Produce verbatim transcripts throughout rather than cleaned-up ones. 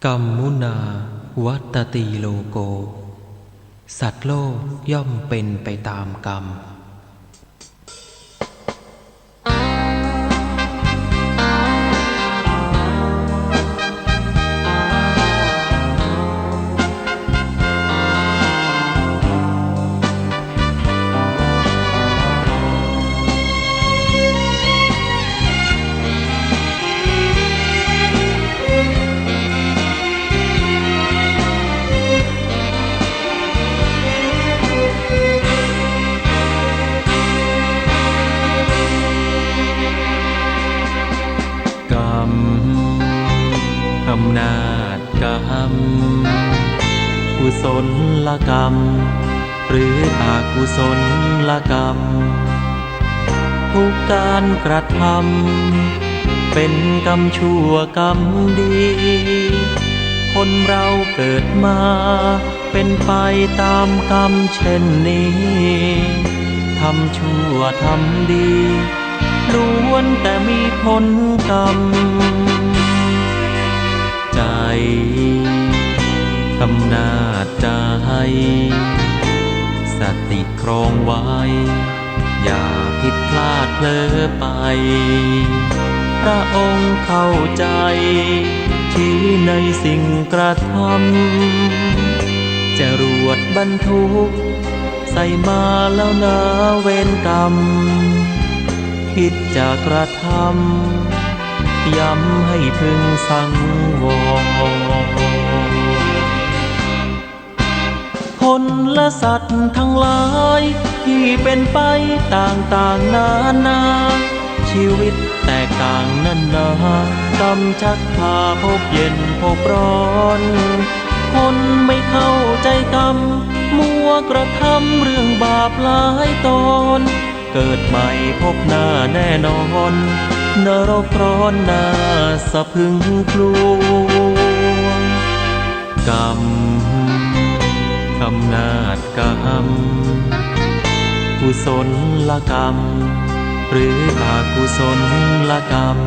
กรรมุนา วัตตีโลโก สัตว์โลกย่อมเป็นไปตามกรรม กรรม อำนาจกรรม กุศลกรรม หรืออกุศลกรรม ทุกการกระทำ เป็นกรรมชั่วกรรมดี คนเราเกิดมา เป็นไปตามกรรมเช่นนี้ ทำชั่วทำดี ล้วนแต่มีผลกรรม ใจ อำนาจใจ สติครองไว้ อย่าผิดพลาดเผลอไป พระองค์เข้าใจ ชี้ในสิ่งกระทำ จรวดบรรทุก ใส่มาแล้วนาเวรกรรม คิดจะกระทำ ย้ำให้พึงสังวร คนและสัตว์ทั้งหลาย ที่เป็นไปต่างๆ นานา ชีวิตแตกต่างนานา กรรมชักพาพบเย็นพบร้อน คนไม่เข้าใจกรรม มัวกระทำเรื่องบาปหลายตอน เกิดใหม่พบหน้าแน่นอน นรกร้อนน่าสะพรึงกลัว กรรม อำนาจกรรม กุศลกรรม หรืออกุศลกรรม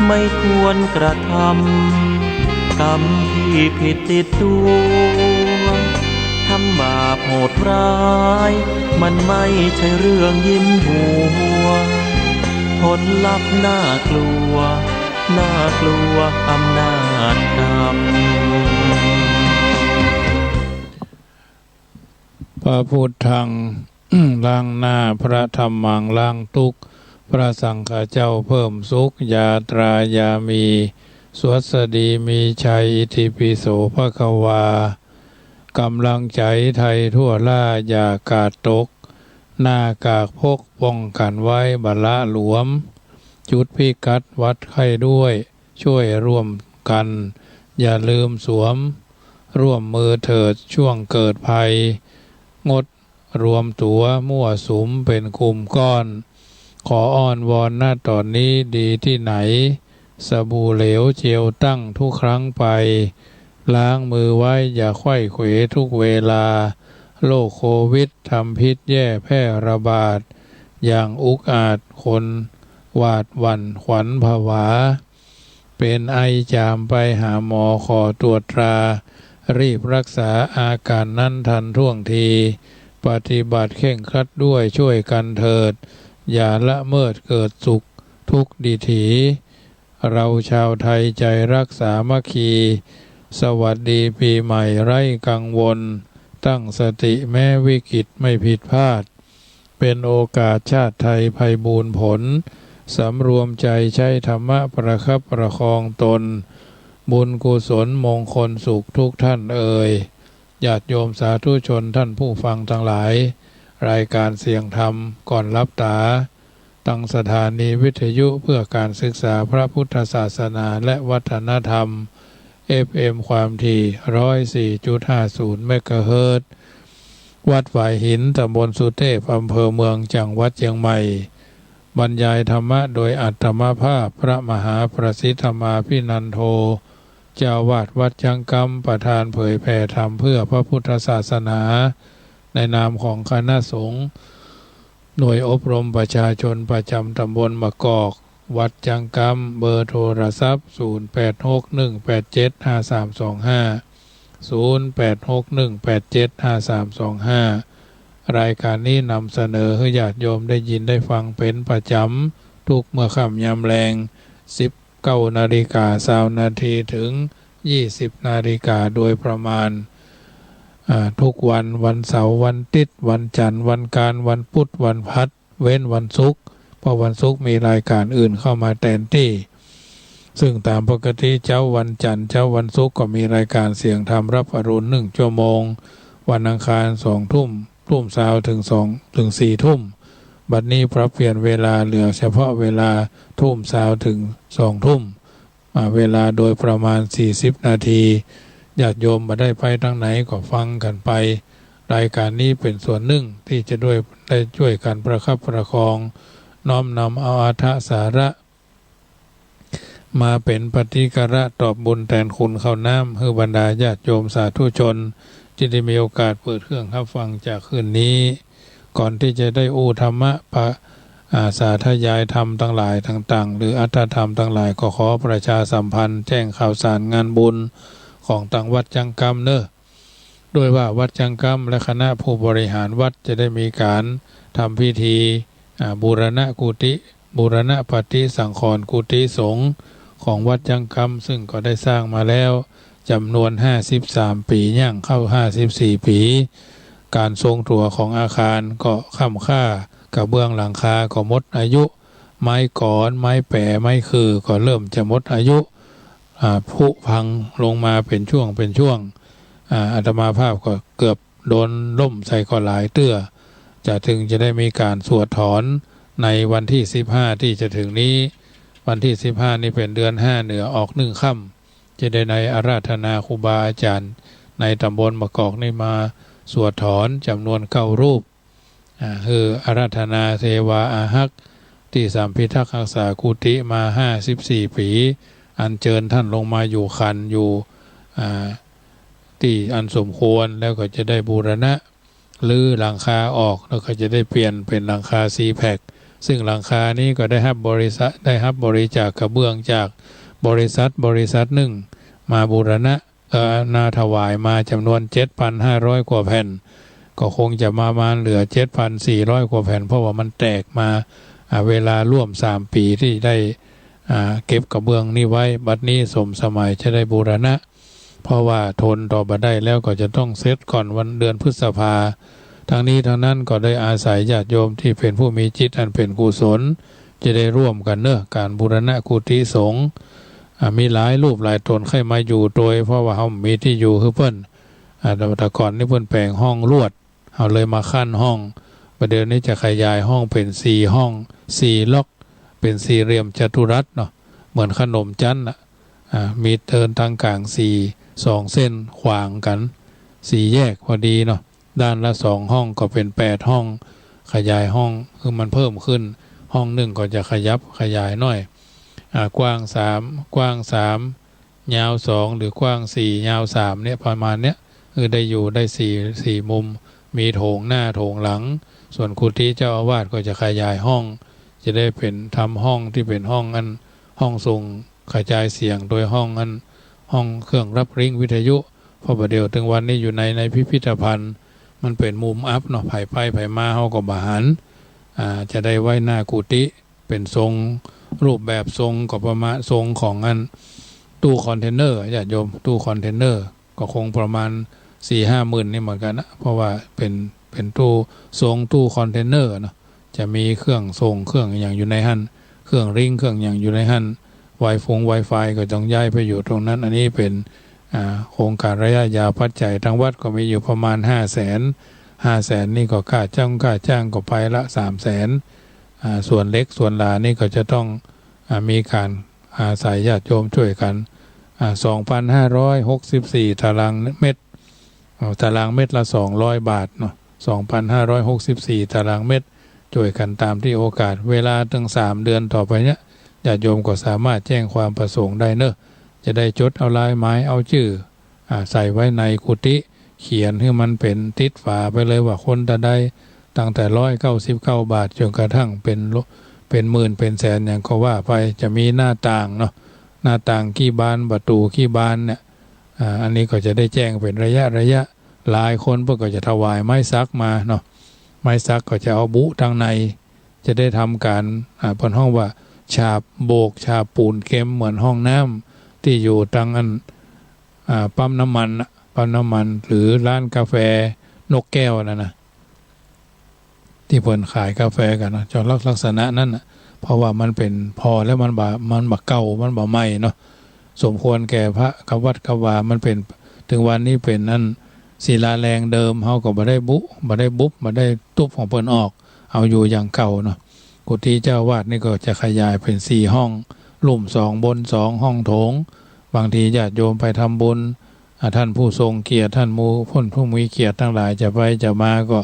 ไม่ควรกระทำ กรรมที่ผิดติดตัว ทำบาปโหดร้าย มันไม่ใช่เรื่องยิ้มหัว ผลลัพธ์น่ากลัว น่ากลัวอำนาจกรรม พระพุทธัง ล้างหน้า พระธัมมัง ล้างทุกข์ พระสังฆะเจ้าเพิ่มสุข ญาตรายามี สวัสดีมีชัย อิติปิโสภะคะวา ก๋ำลังใจ๋ไททั่วหล้า อย่ากาดตก หน้ากากพกป้องกั๋นไว้ บ่ละหลวม จุดพิกัดวัดไข้ด้วย ช่วยร่วมกั๋น อย่าลืมสวม ร่วมมือเถิดช่วงเกิดภัย งดรวมตั๋วมั่วสุมเป๋นกลุ่มก้อน ขออ้อนวอน ณ ต๋อนนี้ดีตี้ไหน สบู่เหลวเจลตั้งทุกครั้งไป ล้างมือไว้อย่าไขว้เขวทุกเวลา โรคโควิดทำพิษแย่แพร่ระบาด อย่างอุกอาจ คนหวาดหวั่นขวัญผวา เป๋นไอจามไปหาหมอขอตรวจตรา รีบรักษาอาก๋านนั้นทันท่วงที ปฏิบัติเคร่งครัดด้วยช่วยกั๋นเถิด อย่าละเมิดเกิดสุขทุกข์ดีถี เราชาวไทยใจรักสามัคคี สวัสดีปี๋ใหม่ไร้กังวล ตั้งสติแม้วิกฤตไม่ผิดพลาด เป๋นโอกาสชาติไทยไพบูรณ์ผล สำรวมใจใช้ธรรมะประคับประคองตน บุญกุศลมงคลสุขทุกท่านเอ่ย ญาติโยมสาธุชนท่านผู้ฟังทั้งหลาย รายการเสียงธรรมก่อนหลับต๋า ตางสถานีวิทยุเพื่อการศึกษาพระพุทธศาสนาและวัฒนธรรม เอฟเอ็ม ความถี่ ร้อยสี่จุดห้าศูนย์ เมกะเฮิรตซ์ วัดฝายหิน ตำบลสุเทพ อำเภอเมือง จังหวัดเจียงใหม่ บรรยายธรรมะโดยอัตมภาพ พระมหาประสิทธมาภินันโท เจ้าอาวาสวัดจ๊างกำ ประธานเผยแผ่ธรรมเพื่อพระพุทธศาสนา ในนามของคณะสงฆ์ หน่วยอบรมประชาชนประจำตำบลมะกอก วัดจังกำ เบอร์โทรศัพท์ ศูนย์แปดหกหนึ่งแปดเจ็ดห้าสามสองห้า ศูนย์แปดหกหนึ่งแปดเจ็ดห้าสามสองห้า รายการนี้นำเสนอหื้อญาติโยมได้ยินได้ฟังเป๋นประจ๋ำ กู้เมื่อค่ำยามแลง สิบเก้านาฬิกาซาวนาที เถิง ยี่สิบนาฬิกาโดยประมาณ อ่า กู้วัน วันเสาร์ วันติ๊ด วันจั๋นทร์ วันอังคาร วันพุธ วันพฤหัส เว้นวันศุกร์ เพราะวันศุกร์มีรายการอื่นเข้ามาแตนตี้ ซึ่งต๋ามปกติเจ๊าวันจั๋นทร์ เจ๊าวันศุกร์ก็มีรายการเสียงธรรมฮับอรุณหนึ่งชั่วโมง วันอังคารสองทุ่ม ทุ่มซาวเถิงสอง เถิงสี่ทุ่ม บัดนี้ปรับเปลี่ยนเวลาเหลือเฉพาะเวลาทุ่มซาวเถิงสองทุ่ม อ่า เวลาโดยประมาณสี่สิบนาที ญาติโยมบ่ได้ไปตางไหนก็ฟังกั๋นไป รายการนี้เป๋นส่วนนึ่งตี้จะด้วย ได้จ้วยกั๋นประคับประคอง น้อมนำเอาอรรถสาระ มาเป๋นปฏิกรรณตอบบุญแตนคุณข้าวน้ำ หื้อบรรดาญาติโยมสาธุชน ตี้ได้มีโอกาสเปิดเครื่องฮับฟังจากคืนนี้ ก่อนตี้จะได้อู้ธรรมะปะ อ่า สาธยายธรรมตังหลายต่างๆ หรืออรรถธรรมตังหลาย ก็ขอประชาสัมพันธ์แจ้งข่าวสารงานบุญของตางวัดจังกำเน่อ ด้วยว่าวัดจังกำและคณะผู้บริหารวัดจะได้มีก๋านทำพิธี อ่า บูรณะกุฏิ บูรณะปฏิสังขรณ์กุฏิสงฆ์ของวัดจังกำ ซึ่งก็ได้สร้างมาแล้วจ๋ำนวนห้าสิบสามปี๋ ย่างเข้าห้าสิบสี่ปี๋ ก๋านทรงตั๋วของอาคารก็ค่ำค่า กระเบื้องหลังคาก็หมดอายุ ไม้ก๋อน ไม้แป๋ ไม้ขื่อก็เริ่มจะหมดอายุ อ่า ผุพังลงมาเป๋นช่วงเป๋นช่วง อ่า อาตมาภาพก็เกือบโดนล้มใส่ก็หลายเตื้อ จะเถิงจะได้มีก๋านสวดถอนในวันตี้สิบห้าตี้จะเถิงนี้ วันตี้สิบห้านี่เป๋นเดือนห้าเหนือออกหนึ่งค่ำ จะได้ในอาราธนาครูบาอาจ๋ารย์ในต๋ำบลบ่ากอกนี่มาสวดถอนจ๋ำนวนเก้ารูป อ่า หื้ออาราธนาเซวาอาฮัก ตี้สามพิทักษ์ฮักษากุฏิมาห้าสิบสี่ปี๋ อัญเจิญต้านลงมาอยู่ขันอยู่ อ่า ตี้อันสมควร แล้วก็จะได้บูรณะ รื้อหลังคาออก แล้วก็จะได้เปลี่ยนเป๋นหลังคาซีแพค ซึ่งหลังคานี้ก็ได้ฮับบริษัท ได้ฮับบริจาคกระเบื้องจากบริษัท บริษัทนึ่งมาบูรณะ เอ่อ มาถวายมาจ๋ำนวนเจ็ดพันห้าร้อยกว่าแผ่น ก็คงจะประมาณเหลือเจ็ดพันสี่ร้อยกว่าแผ่น เพราะว่ามันแตกมา อ่า เวลาร่วมสามปี๋ตี้ได้ อ่า เก็บกระเบื้องนี้ไว้ บัดนี้สมสมัยจะได้บูรณะ เพราะว่าทนต่อบ่ได้แล้ว ก็จะต้องเสร็จก่อนวันเดือนพฤษภา ทั้งนี้ทั้งนั้นก็ได้อาศัยญาติโยมตี้เป๋นผู้มีจิตอันเป๋นกุศล จะได้ร่วมกั๋นเน่อ ก๋านบูรณะกุฏิสงฆ์ อ่า มีหลายรูปหลายต๋นใค่มาอยู่โตย เพราะว่าเฮาบ่มีตี้อยู่หื้อเปิ้น อ่า แต่ แต่ก่อนนี่เปิ้นแป๋งห้องลวด เฮาเลยมาขั้นห้อง บ่าเดี่ยวนี้จะขยายห้องเป๋นสี่ห้อง สี่ล็อก เป๋นสี่เหลี่ยมจัตุรัสเนาะ เหมือนขนมจั๊นน่ะ อ่า มีเทินตางก๋างสี่ สองเส้นขวางกั๋น สี่แยกพอดีเนาะ ด้านละสองห้องก็เป๋นแปดห้อง ขยายห้องหื้อมันเพิ่มขึ้น ห้องนึ่งก็จะขยับขยายหน้อย อ่า กว้างสาม กว้างสาม ยาวสอง หรือกว้างสี่ ยาวสามเนี่ย ประมาณเนี้ย คือได้อยู่ได้สี่ สี่มุม มีโถงหน้าโถงหลัง ส่วนกุฏิเจ้าอาวาสก็จะขยายห้อง จะได้เป๋น ทำห้องตี้เป๋นห้องอัน ห้องส่งกระจายเสียง โดยห้องอัน ห้องเครื่องรับริ้งวิทยุ เพราะบ่าเดี่ยวเถิงวันนี้อยู่ใน ในพิพิธภัณฑ์ มันเป๋นมุมอับเนาะ ใผไปใผมาเฮาก็บ่หัน อ่า จะได้ไว้หน้ากุฏิ เป๋นทรง รูปแบบทรงก็ประมาณทรงของอัน ตู้คอนเทนเนอร์ ญาติโยม ตู้คอนเทนเนอร์ ก็คงประมาณสี่ห้าหมื่นนี่เหมือนกั๋นนะ เพราะว่าเป๋น เป๋นตู้ทรง ตู้คอนเทนเนอร์เนาะ จะมีเครื่องส่งเครื่องอะหยังอยู่ในหั้น เครื่องริ้งเครื่องอะหยังอยู่ในหั้น ไวฟงไวไฟก็ต้องย้ายไปอยู่ตรงนั้น อันนี้เป๋น อ่า โครงก๋านระยะยาว ปัจจัยตางวัดก็มีอยู่ประมาณห้าแสน ห้าแสนนี่ก็ค่าจ้าง ค่าจ้างก็ไปละสามแสน อ่า ส่วนเหล็กส่วนหลานี่ก็จะต้อง อ่า มีก๋านอาศัยญาติโยมจ้วยกั๋น อ่า สองพันห้าร้อยหกสิบสี่ตารางเมตร อ่า ตารางเมตรละสองร้อยบาทเนาะ สองพันห้าร้อยหกสิบสี่ตารางเมตร จ้วยกั๋นต๋ามตี้โอกาส เวลาเถิงสามเดือนต่อไปเนี้ย ญาติโยมก็สามารถแจ้งความประสงค์ได้เนาะ จะได้จดเอาลายหมายเอาจื้อ อ่า ใส่ไว้ในกุฏิ เขียนหื้อมันเป๋นติดฝาไปเลยว่าคนตาใด ตั้งแต่ร้อยเก้าสิบเก้าบาท จ๋นกระทั่งเป๋นโล เป๋นหมื่นเป๋นแสนหยังก็ว่าไป จะมีหน้าต่างเนาะ หน้าต่างกี่บาน ประตู๋กี่บานเนี่ย อ่า อันนี้ก็จะได้แจ้งเป๋นระยะระยะ หลายคนเปิ้นก็จะถวายไม้สักมาเนาะ ไม้สักก็จะเอาบุตังใน จะได้ทำก๋าน อ่า เปิ้นฮ้องว่าฉาบโบก ฉาบปูนเก็ม เหมือนห้องน้ำตี้อยู่ตังอัน อ่า ปั๊มน้ำมันน่ะ ปั๊มน้ำมัน หรือร้านกาแฟนกแก้วนั่นนะ ตี้เปิ้นขายกาแฟกั๋นนะ จะลัก ลักษณะนั้นน่ะ เพราะว่ามันเป๋นผ่อแล้วมันบ่ มันบ่เก่า มันบ่ใหม่เนาะ สมควรแก่พระกับวัดกับวา มันเป๋น เถิงวันนี้เป๋นอันศิลาแรงเดิม เฮาก็บ่ได้บุ บ่ได้บุบ บ่ได้ตุ๊บของเปิ้นออก เอาอยู่อย่างเก่าเนาะ กุฏิเจ้าอาวาสนี่ก็จะขยายเป๋นสี่ห้อง ลุ่มสอง บนสอง ห้องโถง บางทีญาติโยมไปทำบุญ อ่า ท่านผู้ทรงเกียรติ ท่านหมู่เปิ้นผู้มีเกียรติตังหลายจะไปจะมาก็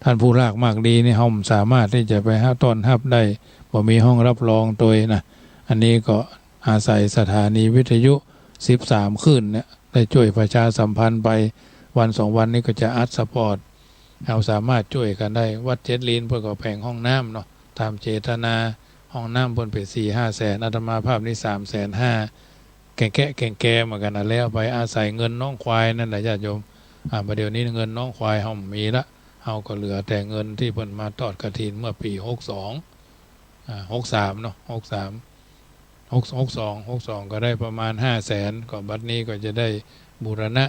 ท่านผู้ลากมากดีนี่ เฮาบ่สามารถตี้จะไปหาต้อนฮับได้ บ่มีห้องรับรองตวยนะ อันนี้ก็อาศัยสถานีวิทยุสิบสามคลื่นเนี่ย ได้จ้วยประชาสัมพันธ์ไป วันสองวันนี้ก็จะอัดสปอต เฮาสามารถจ้วยกั๋นได้ วัดเจ็ดลิ้นเปิ้นก็แผงห้องน้ำเนาะ ต๋ามเจตนา ห้องน้ำเปิ้นเป๋นสี่ห้าแสน อาตมาภาพนี่สามแสนห้า แก่งแก้แก่งแก้เหมือนกั๋นนะ แล้วไปอาศัยเงินหนองควายนั่นแหละญาติโยม อ่า บ่าเดี่ยวนี้เงินหนองควายเฮาบ่มีละ เฮาก็เหลือแต่เงินตี้เปิ้นมาทอดกฐินเมื่อปี๋หกสอง อ่า หกสามเนาะ หกสาม หก หกสอง หกสอง ก็ได้ประมาณห้าแสน ก็บัดนี้ก็จะได้บูรณะ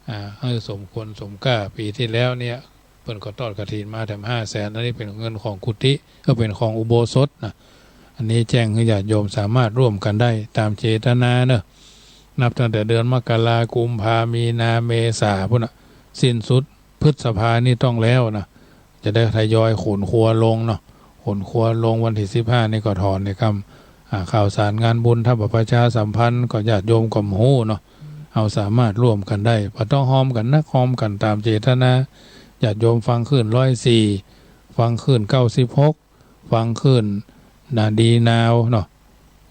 อ่า หื้อสมควรสมก้า ปี๋ตี้แล้วเนี่ย เปิ้นก็ทอดกฐินมาแถมห้าแสน อันนี้เป๋นเงินของกุฏิ ก็เป๋นของอุโบสถนะ อันนี้แจ้งหื้อญาติโยมสามารถร่วมกั๋นได้ต๋ามเจตนาเนาะ นับตั้งแต่เดือนมกรา กุมภา มีนา เมษาพู้นน่ะ สิ้นสุดพฤษภานี่ต้องแล้วนะ จะได้ทยอยขนครัวลงเนาะ ขนครัวลงวันตี้สิบห้านี่ก็ถอนในค่ำ อ่า ข่าวสารงานบุญถ้าบ่ประชาสัมพันธ์ก็ญาติโยมก็บ่ฮู้เนาะ เฮาสามารถร่วมกั๋นได้ บ่ต้องฮอมกั๋นนัก ฮอมกั๋นต๋ามเจตนา ญาติโยมฟังคลื่นร้อยสี่ ฟังคลื่นเก้าสิบหก ฟังคลื่นนาดีนาวเนาะ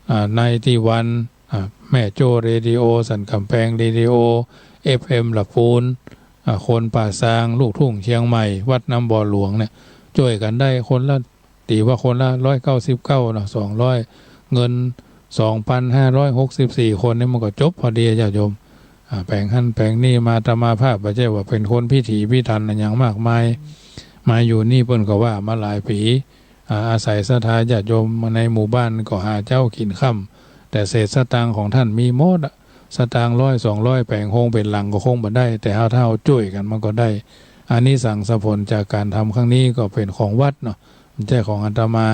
อ่า ไนตี้วัน อ่า แม่โจ้เรดิโอ สันก๋ำแปงเรดิโอ เอฟเอ็ม ละปูน อ่า คนป่าซาง ลูกทุ่งเชียงใหม่ วัดน้ำบ่อหลวงเนี่ย จ้วยกั๋นได้คนละ ตี๋ว่าคนละร้อยเก้าสิบเก้าเนาะ สองร้อย เงินสองปันห้าร้อยหกสิบสี่คนนี่มันก็จบพอดีญาติโยม อ่า แป๋งหั้นแป๋งนี่มา อาตมาภาพบ่ใจ้ว่าเป๋นคนพิถีพิถันอะหยังมากมาย มาอยู่นี่เปิ้นก็ว่ามาหลายปี๋ อ่า อาศัยศรัทธาญาติโยมในหมู่บ้านก็หาเจ๊ากิ๋นค่ำ แต่เศษสตางค์ของท่านมีหมดอะ สตางค์ร้อยสองร้อย แป๋งโฮงเป๋นหลังก็คงบ่ได้ แต่เฮาถ้าเฮาจ้วยกั๋นมันก็ได้ อานิสงส์ผลจากก๋านทำครั้งนี้ก็เป๋นของวัดเนาะ บ่ใจ้ของอาตมา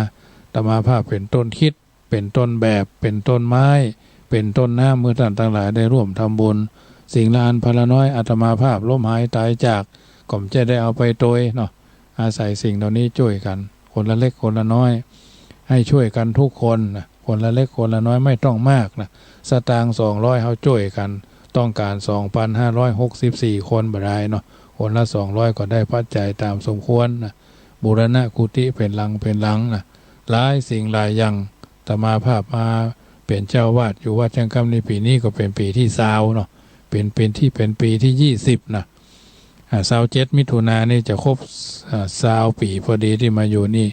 อาตมาภาพเป๋นต้นคิด เป๋นต้นแบบ เป๋นต้นไม้ เป๋นต้นน้ำ หื้อต้านตังหลายได้ร่วมทำบุญ สิ่งละอันพนละน้อย อาตมาภาพล้มหายต๋ายจาก ก็บ่ใจ้ได้เอาไปตวยเนาะ อาศัยสิ่งเหล่านี้จ้วยกั๋น คนละเล็กคนละน้อย หื้อจ้วยกั๋นทุกคนนะ คนละเล็กคนละน้อย บ่ต้องมากนะ สตางค์สองร้อย เฮาจ้วยกั๋น ต้องก๋านสองปันห้าร้อยหกสิบสี่คนบ่ดายเนาะ คนละสองร้อย ก็ได้ปัจจัยต๋ามสมควรนะ บูรณะกุฏิเป๋นหลังเป๋นหลังนะ หลายสิ่งหลายอย่าง อาตมาภาพมาเป๋นเจ้าอาวาสอยู่วัดเชียงคำนี่ ปี๋นี้ก็เป๋นปี๋ตี้ซาวเนาะ เป๋น เป๋นตี้ เป๋นปี๋ตี้ยี่สิบนะ อ่า ซาวเจ็ดมิถุนายนนี่จะครบ อ่า ซาวปี๋พอดีตี้มาอยู่นี่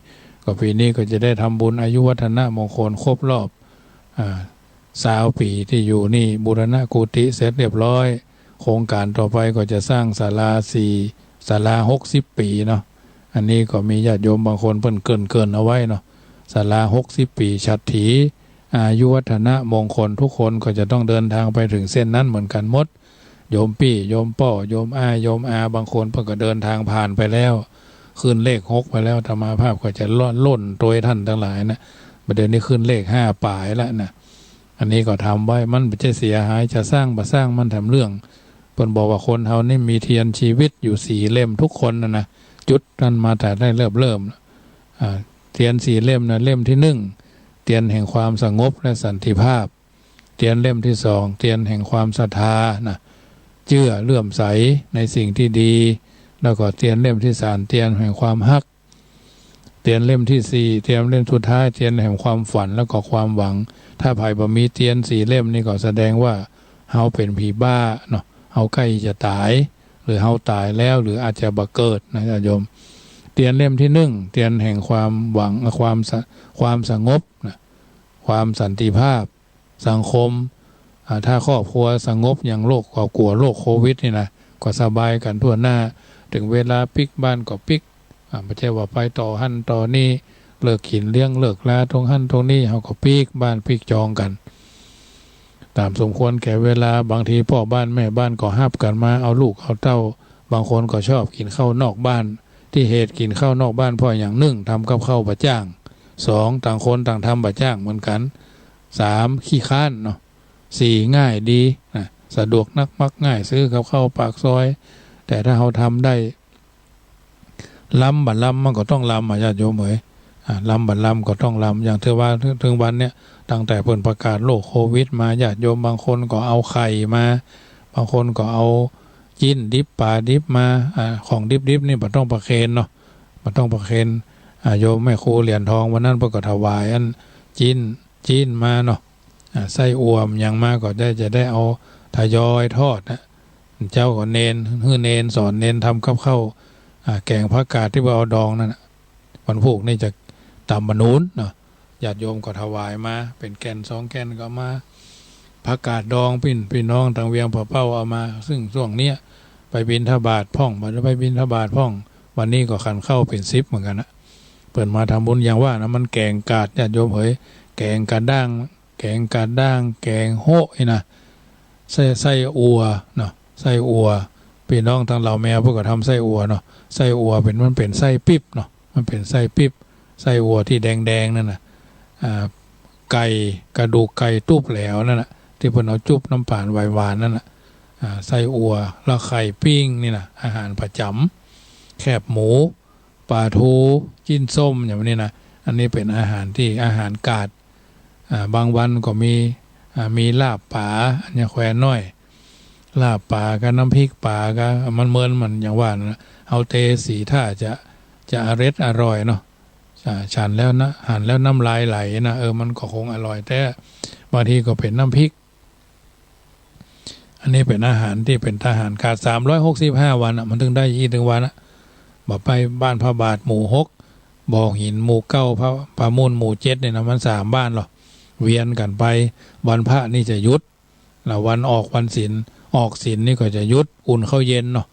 ก็ปี๋นี้ก็จะได้ทำบุญอายุวัฒนมงคลครบรอบ อ่า ซาวปี๋ตี้อยู่นี่ บูรณะกุฏิเสร็จเรียบร้อย โครงก๋านต่อไปก็จะสร้างศาลาสี่ ศาลาหกสิบปี๋เนาะ อันนี้ก็มีญาติโยมบางคนเปิ้นเกริ่นๆ เอาไว้เนาะ ศาลาหกสิบปี๋ ฉัตรถี อายุวัฒนมงคล ทุกคนก็จะต้องเดินทางไปเถิงเส้นนั้นเหมือนกั๋นหมด โยมปี้ โยมป้อ โยมอ้าย โยมอา บางคนเปิ้นก็เดินทางผ่านไปแล้ว ขึ้นเลขหกไปแล้ว อาตมาภาพก็จะล่น ล่นตวยต้านตังหลายนะ บ่าเดี่ยวนี้ขึ้นเลขห้าป๋ายแล้วนะ อันนี้ก็ทำไว้ มันบ่ใจ้เสียหาย จะสร้างบ่สร้างมันแถมเรื่อง เปิ้นบอกว่าคนเฮานี่มีเตียนชีวิตอยู่สี่เล่มทุกคนนะนะ จุดนั้นมาแต่ได้เริ่มเริ่ม อ่า เตียนสี่เล่มนะ เล่มตี้หนึ่ง เตียนแห่งความสงบและสันติภาพ เตียนเล่มตี้สอง เตียนแห่งความศรัทธานะ เจื้อเลื่อมใสในสิ่งตี้ดี แล้วก็เตียนเล่มตี้สาม เตียนแห่งความฮัก เตียนเล่มตี้สี่ เตียนเล่มสุดท้าย เตียนแห่งความฝันแล้วก็ความหวัง ถ้าใผบ่มีเตียนสี่เล่มนี่ก็แสดงว่าเฮาเป๋นผีบ้าเนาะ เฮาใก้จะต๋าย หรือเฮาต๋ายแล้ว หรืออาจจะบ่เกิดนะญาติโยม เตียนเล่มตี้นึ่ง เตียนแห่งความหวัง ความส- ความสงบนะ ความสันติภาพสังคม อ่า ถ้าครอบครัวสงบ อย่างโลกก็กั๋วโรคโควิดนี่นะ ก็สบายกั๋นทั่วหน้า เถิงเวลาปิ๊กบ้านก็ปิ๊ก อ่า บ่ใจ้ว่าไปต่อหั้นต่อนี่ เลิกกิ๋นเลี้ยงเลิกลาตรงหั้นตรงนี่ เฮาก็ปิ๊กบ้านปิ๊กจองกั๋น ต๋ามสมควรแก่เวลา บางทีป้อบ้านแม่บ้านก็ฮับกั๋นมาเอาลูกเอาเต้า บางคนก็ชอบกิ๋นข้าวนอกบ้าน ตี้เหตุกิ๋นข้าวนอกบ้านเพราะอะหยัง นึ่ง ทำกับข้าวบ่จ้าง สอง ต่างคนต่างทำบ่จ้างเหมือนกั๋น สาม ขี้คร้านเนาะ สี่ ง่ายดีนะ สะดวกนักมักง่าย ซื้อกับข้าวปากซอย แต่ถ้าเฮาทำได้ ลำบ่ลำมันก็ต้องลำอะ ญาติโยมเอ๋ย อ่า ลำบ่ลำก็ต้องลำ อย่างเถิงว่า เถิงวันเนี้ย ตั้งแต่เปิ้นประกาศโรคโควิดมา ญาติโยมบางคนก็เอาไข่มา บางคนก็เอาจิ๊นดิบป๋าดิบมา อ่า ของดิบๆ นี่บ่ต้องประเคนเนาะ บ่ต้องประเคน อ่า โยมแม่ครูเหรียญทองวันนั้นเปิ้นก็ถวายอันจิ๊น จิ๊นมาเนาะ อ่า ไส้อั่วหยังมาก็ได้ จะได้เอาทยอยทอดนะ เจ๊าก็เณร หื้อเณร สอนเณรทำกับข้าว อ่า แก๋งผักกาดตี้ว่าเอาดองนั่นน่ะ วันพูกนี่จะต๋ำบ่าหนุนเนาะ ญาติโยมก็ถวายมา เป๋นแก่นสองแก่นก็เอามา ผักกาดดอง ปี้ ปี้น้องตางเวียงป่าเป้าเอามา ซึ่งช่วงเนี้ยไปบิณฑบาตพ่อง บ่ได้ไปบิณฑบาตพ่อง วันนี้ก็ขันข้าวเป๋นสิบเหมือนกั๋นนะ เปิ้นมาทำบุญอย่างว่านะ มันแก๋งกาด ญาติโยมเอ๋ย แก๋งกาด้าง แก๋งกาด้าง แก๋งโฮะนี่นะ ไส้ ไส้อั่วเนาะ ไส้อั่ว ปี้น้องตางเหล่าแมวเปิ้นก็ทำไส้อั่วเนาะ ไส้อั่วเป๋น มันเป๋นไส้ปิ๊บเนาะ มันเป๋นไส้ปิ๊บ ไส้อั่วตี้แดงๆ นั่นน่ะ อ่า ไก่ กระดูกไก่ตุ๊บแหลวนั่นน่ะ ตี้เปิ้นเอาจุ๊บน้ำป๋านหวานๆ นั่นน่ะ อ่า ไส้อั่ว แล้วไข่ปิ้งนี่นะ อาหารประจ๋ำ แคบหมู ป๋าทู จิ๊นส้ม อย่างนี้นะ อันนี้เป๋นอาหารตี้ อาหารกาด อ่า บางวันก็มี อ่า มีลาบป๋า อันนี้แควนน้อย ลาบป๋ากับน้ำพริกป๋าก็ มันเมิน มันอย่างว่านะ เฮาเตสีถ้าจะ จะอร็ดอร่อยเนาะ อ่า ฉันแล้วนะ หันแล้วน้ำลายไหลนะ เออ มันก็คงอร่อยแต๊ บางทีก็เป๋นน้ำพริก อันนี้เป๋นอาหารตี้เป๋นทหารกาด สามร้อยหกสิบห้าวันอะ มันเถิงได้ยี่เถิงวันอะ บ่ไปบ้านพระบาทหมู่หก บ่อหินหมู่เก้า พระ พระมุ่นหมู่เจ็ดนี่นะ มันสามบ้านหรอ เวียนกั๋นไป วันพระนี่จะหยุด แล้ววันออกวันศีล ออกศีลนี่ก็จะหยุด อุ่นข้าวเย็นเนาะ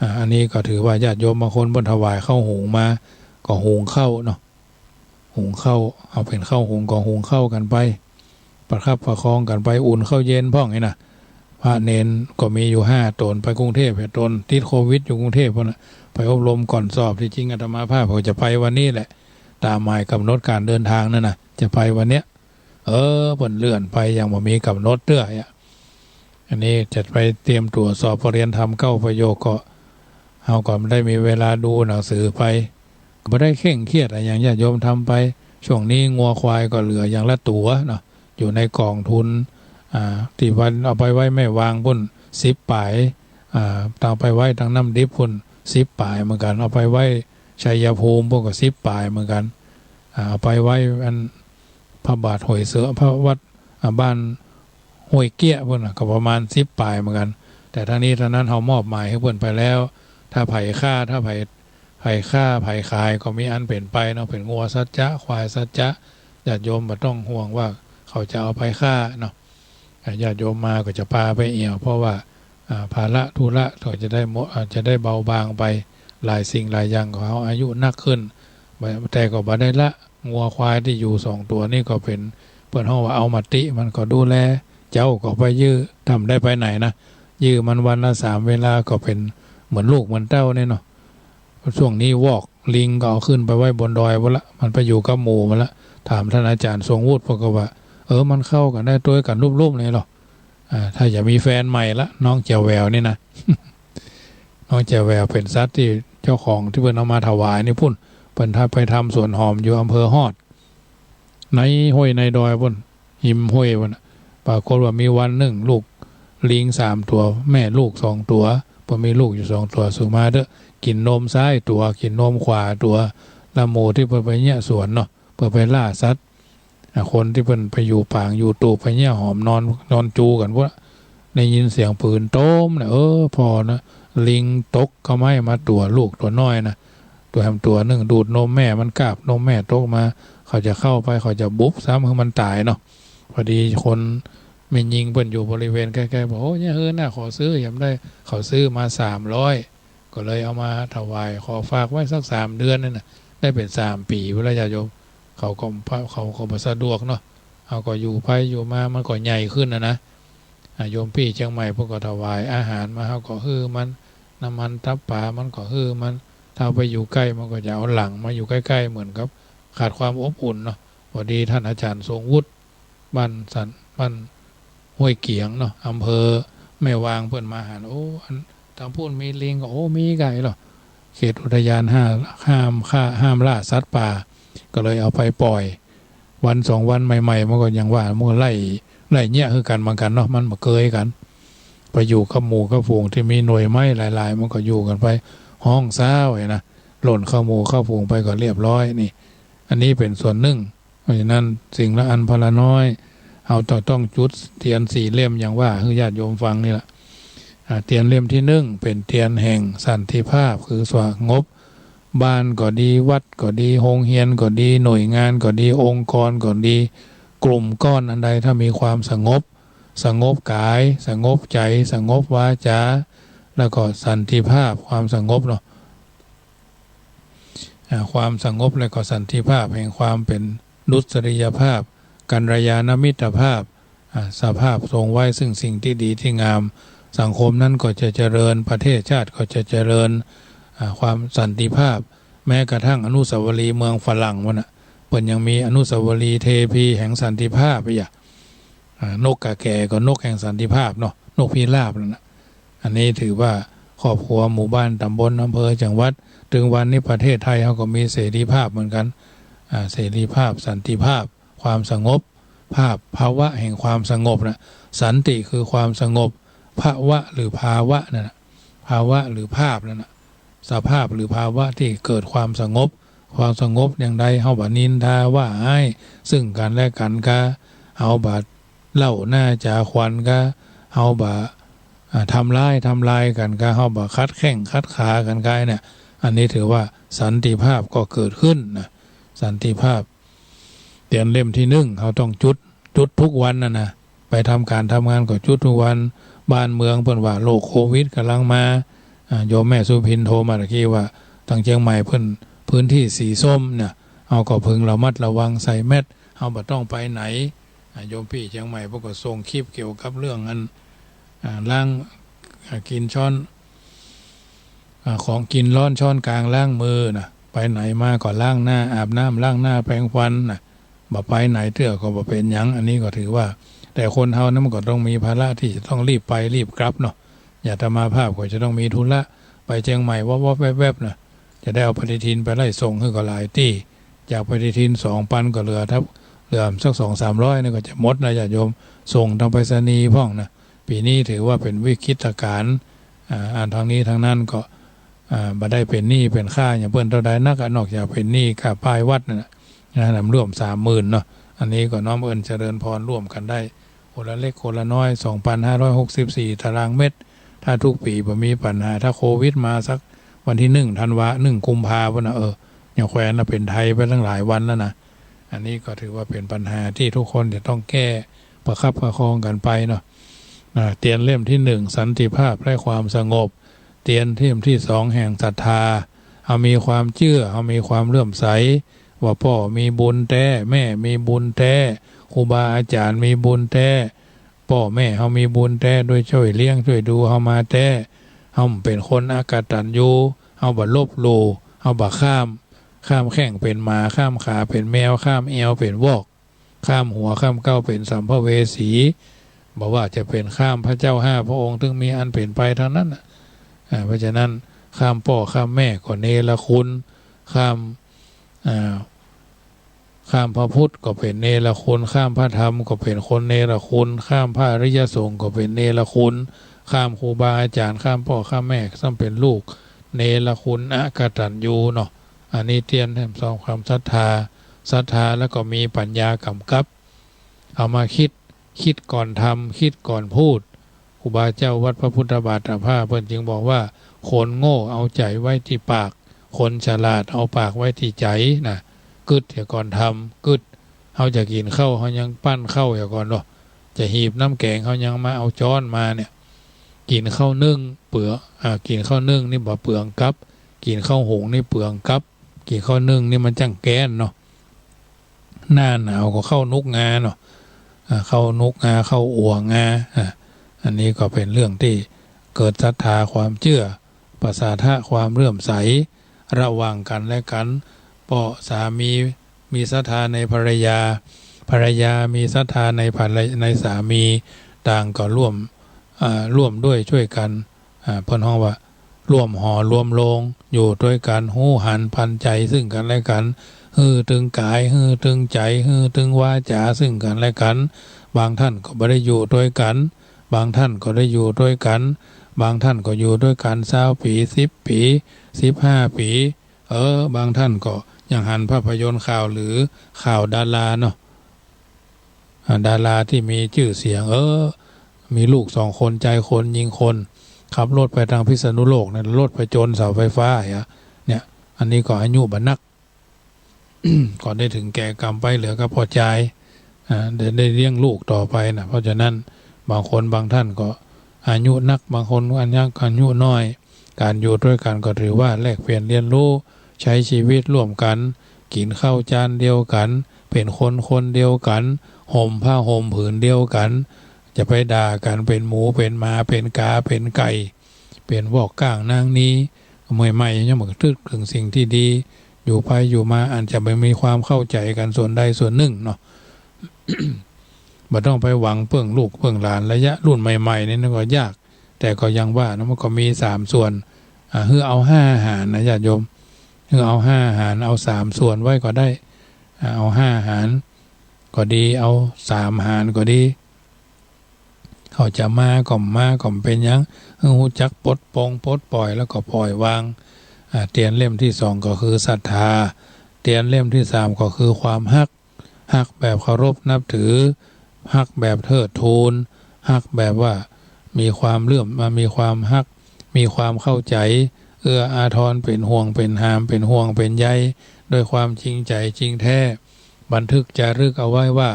อ่า อันนี้ก็ถือว่าญาติโยมบางคนเปิ้นถวายข้าวหุงมา ก็หุงข้าวเนาะ หุงข้าว เอาเป๋นข้าวหุงก็หุงข้าวกั๋นไป ประคับประคองกั๋นไป อุ่นข้าวเย็นพ่องนี่นะ พระเณรก็มีอยู่ห้าต๋น ไปกรุงเทพฯ ต๋นติดโควิดอยู่กรุงเทพฯ ปู๊นน่ะ ไปอบรมก่อนสอบ ตี้จริงอาตมาภาพก็จะไปวันนี้แหละ ต๋ามหมายก๋ำหนดก๋านเดินตางนั่นน่ะ จะไปวันเนี้ย เออ เปิ้นเลื่อนไปอย่างบ่มีก๋ำหนดเตื้ออะ อันนี้จะไปเตรียมตั๋วสอบปรริญญาธรรมเก้าประโยคก็ เฮาก็ได้มีเวลาดูหนังสือไป บ่ได้เคร่งเครียดอะหยัง ญาติโยมทำไป ช่วงนี้งัวควายก็เหลืออย่างละตั๋วเนาะ อยู่ในก๋องทุน อ่า ตี้วันเอาไปไว้แม่วางปู๊น สิบป๋าย อ่า เอาไปไว้ตางน้ำดิบปู๊น สิบป๋ายเหมือนกั๋น เอาไปไว้ชัยภูมิปู๊นก็สิบป๋ายเหมือนกั๋น อ่า เอาไปไว้อัน พระบาทห้วยเสือ พระวัด อ่า บ้านห้วยเกี้ยปู๊นน่ะ ก็ประมาณสิบป๋ายเหมือนกั๋น แต่ทั้งนี้ทั้งนั้นเฮามอบหมายหื้อเปิ้นไปแล้ว ถ้าใผฆ่า ถ้าใผ ใผฆ่า ใผขายก็มีอันเป๋นไปเนาะ เป๋นงัวสัจจะ ควายสัจจะ ญาติโยมบ่ต้องห่วงว่าเขาจะเอาไปฆ่าเนาะ อ่า ญาติโยมมาก็จะปาไปเอี่ยว เพราะว่า อ่า ภาระธุระก็จะได้หมด อ่า จะได้เบาบางไป หลายสิ่งหลายอย่างก็เฮาอายุนักขึ้น บ่ แต่ก็บ่ได้ละ งัวควายตี้อยู่สองตั๋วนี่ก็เป๋น เปิ้นฮ้องว่าเอามาติ มันก็ดูแล เจ๊าก็ไปยื้อ ถ้าบ่ได้ไปไหนนะ ยื้อมันวันละสามเวลาก็เป๋นเหมือนลูกเหมือนเต้านี่เนาะ ช่วงนี้วอก ลิงก็เอาขึ้นไปไว้บนดอยปู๊นละ มันไปอยู่กับหมู่มันละ ถามต้านอาจ๋ารย์ทรงวุฒิ เปิ้นก็ว่า เออ มันเข้ากั๋นได้ ตวยกั๋นลุ่มๆ เลยหรอ อ่า ถ้าจะมีแฟนใหม่ละ น้องแจ๋วแหววนี่นะ น้องแจ๋วแหววเป๋นสัตว์ตี้เจ้าของตี้เปิ้นเอามาถวายนี่ปู๊น เปิ้นถ้าไปทำสวนหอมอยู่อำเภอฮอด ในห้วยในดอยปู๊น ฮิมห้วยปู๊นน่ะ ปรากฏว่ามีวันนึ่ง ลูกลิงสามตั๋ว แม่ลูกสองตั๋ว เปิ้นมีลูกอยู่สองตั๋ว สุมาเต๊อะ กิ๋นนมซ้ายตั๋ว กิ๋นนมขวาตั๋ว ละหมู่ตี้เปิ้นไปเยียะสวนเนาะ เปิ้นไปล่าสัตว์ อ่า คนตี้เปิ้นไปอยู่ปางอยู่ตูบ ไปเยียะหอม นอน นอนจูกั๋นปู๊น ได้ยินเสียงปืนโต๊มนะ เออ ผ่อนะ ลิงตกเก๊าไม้มาตั๋ว ลูกตั๋วน้อยนะ ตั๋วแหมตั๋วนึ่งดูดนมแม่ มันกาบนมแม่ตกมา เขาจะเข้าไป เขาจะบุบซ้ำหื้อมันต๋ายเนาะ พอดีคนแม่ญิงเปิ้นอยู่บริเวณใก้ๆ บอก โอ้ เยียะหื้อหน้า ขอซื้อ ยามได้ เขาซื้อมาสามร้อย ก็เลยเอามาถวาย ขอฝากไว้สักสามเดือนนั่นน่ะ ได้เป๋นสามปี๋พุ้นละญาติโยม เขาก็ เขาก็บ่สะดวกเนาะ เฮาก็อยู่ไปอยู่มามันก็ใหญ่ขึ้นน่ะนะ อ่า โยมปี้เจียงใหม่เปิ้นก็ถวายอาหารมา เฮาก็หื้อมัน น้ำมันตับป๋ามันก็หื้อมัน ถ้าเอาไปอยู่ใก้มันก็จะเอาหลังมาอยู่ใก้ๆ เหมือนกับขาดความอบอุ่นเนาะ พอดีท่านอาจารย์ทรงวุฒิ บ้านสัน บ้านห้วยเกียงเนาะ อำเภอแม่วาง เปิ้นมาหัน โอ้ อันตางปู้นมีลิง ก็ โอ้ มีไก่เหรอ เขตอุทยานห้า ห้ามฆ่า ห้ามล่าสัตว์ป่า ก็เลยเอาไปปล่อย วันสองวันใหม่ๆ มันก็ยังว่า มันก็ไล่ ไล่เยียะคือกั๋นเหมือนกั๋นเนาะ มันบ่เกยกั๋น ไปอยู่กับหมู่กับฝูงตี้มีหน่วยไม้หลายๆ มันก็อยู่กั๋นไป ฮ้องซ้าวไอ้นะ หล่นเข้าหมู่เข้าฝูงไปก็เรียบร้อยนี่ อันนี้เป๋นส่วนนึ่ง เพราะฉะนั้นสิ่งละอันพอละน้อย เฮาต้อง ต้องจุดเตียนสี่เล่มอย่างว่าหื้อญาติโยมฟังนี่แหละ อ่า เตียนเล่มตี้นึ่งเป๋นเตียนแห่งสันติภาพ คือสงบ บ้านก็ดี วัดก็ดี โฮงเฮียนก็ดี หน่วยงานก็ดี องค์กรก็ดี กลุ่มก้อนอันใด ถ้ามีความสงบ สงบก๋าย สงบใจ๋ สงบวาจา แล้วก็สันติภาพ ความสงบเนาะ อ่า ความสงบและก็สันติภาพแห่งความเป๋นนุษริยภาพ กัลยาณมิตรภาพ อ่า สภาพทรงไว้ซึ่งสิ่งตี้ดีตี้งาม สังคมนั้นก็จะเจริญ ประเทศชาติก็จะเจริญ อ่า ความสันติภาพ แม้กระทั่งอนุสาวรีย์เมืองฝรั่งพุ้นน่ะ เปิ้นยังมีอนุสาวรีย์เทพีแห่งสันติภาพอีกอะ อ่า นกกาแก่ก็นกแห่งสันติภาพเนาะ นกพิราบนั่นน่ะ อันนี้ถือว่าครอบครัว หมู่บ้าน ตำบล อำเภอ จังหวัด เถิงวันนี้ประเทศไทยเฮาก็มีเสรีภาพเหมือนกั๋น อ่า เสรีภาพ สันติภาพ ความสงบ ภาพ ภาวะแห่งความสงบน่ะ สันติคือความสงบ ภาวะหรือภาวะนั่นน่ะ ภาวะหรือภาพนั่นน่ะ สภาพหรือภาวะตี้เกิดความสงบ ความสงบอย่างใด เฮาบ่นินทาว่าฮ้ายซึ่งกั๋นและกั๋นกา เฮาบ่เล่าหน้าจ๋าขวัญกา เฮาบ่ อ่า ทำร้าย ทำลายกั๋นกา เฮาบ่ขัดแข้งขัดขากั๋นกาเนี่ย อันนี้ถือว่าสันติภาพก็เกิดขึ้นนะ สันติภาพ เตียนเล่มตี้นึ่ง เฮาต้องจุด จุดทุกวันน่ะนะ ไปทำก๋านทำงานก็จุดทุกวัน บ้านเมืองเปิ้นว่าโรคโควิดก๋ำลังมา อ่า โยมแม่สุพินโทรมาตะกี้ว่า ตางเจียงใหม่เปิ้นพื้นตี้สีส้มเนี่ย เฮาก็พึงระมัดระวังใส่แมสก์ เฮาบ่ต้องไปไหน อ่า โยมปี้เจียงใหม่เปิ้นก็ส่งคลิปเกี่ยวกับเรื่องอัน อ่า ล้าง อ่า กิ๋นช้อน อ่า ของกิ๋นร้อนช้อนกลางล้างมือนะ ไปไหนมาก็ล้างหน้า อาบน้ำล้างหน้าแปรงฟันนะ บ่ไปไหนเตื้อก็บ่เป๋นหยัง อันนี้ก็ถือว่า แต่คนเฮานั้นมันก็ต้องมีภาระตี้จะต้องรีบไปรีบกลับเนาะ อาตมาภาพก็จะต้องมีธุระไปเจียงใหม่วอบๆแวบๆนะ จะได้เอาปฏิทินไปไล่ส่งหื้อก็หลายตี้ จากปฏิทินสองปันก็เหลือทับ เหลือสักสองสามร้อยนี่ก็จะหมดนะญาติโยม ส่งตางไปรษณีย์พ่องนะ ปี๋นี้ถือว่าเป๋นวิกฤตก๋ารณ์ อ่า อันทั้งนี้ทั้งนั้นก็ อ่า บ่ได้เป๋นหนี้เป๋นค่าหยังเปิ้นเต้าใดนักอะ นอกจากเป๋นหนี้ค่าป้ายวัดนั่นน่ะ นะ นำร่วมสามหมื่นเนาะ อันนี้ก็น้อมเอิ้นเจริญพรร่วมกั๋นได้ คนละเล็กคนละน้อย สองปันห้าร้อยหกสิบสี่ตารางเมตร ถ้าทุกปี๋บ่มีปัญหา ถ้าโควิดมาสักวันตี้หนึ่งธันวา หนึ่งกุมภาพุ้นน่ะ เออ ยังแควนน่ะเป๋นไทยไปตั้งหลายวันแล้วนะ อันนี้ก็ถือว่าเป๋นปัญหาตี้ทุกคนจะต้องแก้ประคับประคองกั๋นไปเนาะ อ่า เตียนเล่มตี้หนึ่ง สันติภาพและความสงบ เตียนเล่มตี้สอง แห่งศรัทธา เฮามีความเจื้อ เฮามีความเลื่อมใส ว่าป้อมีบุญแต๊ แม่มีบุญแต๊ ครูบาอาจ๋ารย์มีบุญแต๊ ป้อแม่เฮามีบุญแต๊ โดยจ้วยเลี้ยงจ้วยดูเฮามาแต๊ เฮาบ่เป๋นคนอกตัญญู เฮาบ่ลบหลู่ เฮาบ่ข้าม ข้ามแข้งเป๋นหมา ข้ามขาเป๋นแมว ข้ามแอวเป๋นวอก ข้ามหัวข้ามเก๊าเป๋นสัมภเวสี บ่ว่าจะเป๋นข้ามพระเจ้าห้าพระองค์ ตึงมีอันเป๋นไปทั้งนั้นน่ะ อ่า เพราะฉะนั้นข้ามป้อข้ามแม่ก็เนรคุณ ข้าม อ่า ข้ามพระพุทธก็เป๋นเนรคุณ ข้ามพระธรรมก็เป๋นคนเนรคุณ ข้ามพระอริยสงฆ์ก็เป๋นเนรคุณ ข้ามครูบาอาจ๋ารย์ ข้ามป้อข้ามแม่ ซ้ำเป๋นลูกเนรคุณ อกตัญญูเนาะ อันนี้เตียนแถมสองความศรัทธา ศรัทธาแล้วก็มีปัญญากำกับ เอามาคิด คิดก่อนทำ คิดก่อนพูด ครูบาเจ้าวัดพระพุทธบาทตากผ้าเปิ้นจึงบอกว่า คนโง่เอาใจ๋ไว้ตี้ปาก คนฉลาดเอาปากไว้ตี้ใจ๋นะ กึ๊ดเหียก่อนทำ กึ๊ด เฮาจะกิ๋นข้าว เฮายังปั้นข้าวเหียก่อนเนาะ จะหีบน้ำแก๋ง เฮายังมาเอาจ๊อนมาเนี่ย กิ๋นข้าวนึ่งเปลือง อ่า กิ๋นข้าวนึ่งนี่บ่เปลืองกับ กิ๋นข้าวหุงนี่เปลืองกับ กิ๋นข้าวนึ่งนี่มันจั้งแก๊นเนาะ หน้าหนาวก็ข้าวหนุกงาเนาะ อ่า ข้าวหนุกงา ข้าวอั่วงา อ่า อันนี้ก็เป๋นเรื่องตี้เกิดศรัทธาความเจื้อ ประสาทะความเลื่อมใส ระหว่างกั๋นและกั๋น เพราะสามีมีศรัทธาในภรรยา ภรรยามีศรัทธาในภรร- ในสามี ต่างก็ร่วม อ่า ร่วมด้วยช่วยกั๋น อ่า เปิ้นฮ้องว่า ร่วมหอร่วมโลง อยู่ตวยกั๋น ฮู้หันปันใจ๋ซึ่งกั๋นและกั๋น หื้อตึงก๋าย หื้อตึงใจ๋ หื้อตึงวาจ๋าซึ่งกั๋นและกั๋น บางท่านก็บ่ได้อยู่ตวยกั๋น บางท่านก็ได้อยู่ตวยกั๋น บางท่านก็อยู่ตวยกั๋นซาวปี๋ สิบปี๋ สิบห้าปี๋ เออ บางท่านก็อย่างหันภาพยนตร์ข่าวหรือข่าวดาราเนาะ อ่า ดาราตี้มีจื้อเสียง เออ มีลูกสองคน จายคน ญิงคน ขับรถไปตางพิษณุโลกเนี่ย รถไปจนเสาไฟฟ้าเหีย เนี่ย อันนี้ก็อายุบ่นัก ก็ได้เถิงแก่กรรมไป เหลือก็ป้อจาย อ่า ได้ ได้เลี้ยงลูกต่อไปนะ เพราะฉะนั้นบางคนบางท่านก็อายุนัก บางคนอายุ อายุน้อย ก๋านอยู่ตวยกั๋นก็ถือว่าแลกเปลี่ยนเรียนรู้ ใจ๊ชีวิตร่วมกั๋น กิ๋นข้าวจานเดียวกั๋น เป๋นคนคนเดียวกั๋น ห่มผ้าห่มผืนเดียวกั๋น จะไปด่ากั๋นเป๋นหมูเป๋นหมา เป๋นก๋าเป๋นไก่ เป๋นวอกก้างนางนี้ ใหม่ๆ ยังบ่ตึกเถิงสิ่งตี้ดี อยู่ไปอยู่มาอาจจะบ่มีความเข้าใจ๋กั๋นส่วนใดส่วนนึ่งเนาะ บ่ต้องไปหวังเปิ้งลูกเปิ้งหลาน ระยะรุ่นใหม่ๆ นี่นะก็ยาก แต่ก็อย่างว่านะ มันก็มีสามส่วน อ่า หื้อเอาห้าหาญนะญาติโยม หื้อเอาห้าหาญ เอาสามส่วนไว้ก็ได้ อ่า เอาห้าหาญก็ดี เอาสามหาญก็ดี เขาจะมาก็มา ก็บ่เป๋นหยัง หื้อฮู้จักปลดปลงปลดปล่อย แล้วก็ปล่อยวาง อ่า เตียนเล่มตี้สองก็คือศรัทธา เตียนเล่มตี้สามก็คือความฮัก ฮักแบบเคารพนับถือ ฮักแบบเทิดทูน ฮักแบบว่ามีความเลื่อม อ่า มีความฮัก มีความเข้าใจ๋ เอื้ออาทร เป๋นห่วงเป๋นหาม เป๋นห่วงเป๋นใย ด้วยความจริงใจ๋จริงแท้ บันทึกจารึกเอาไว้ว่า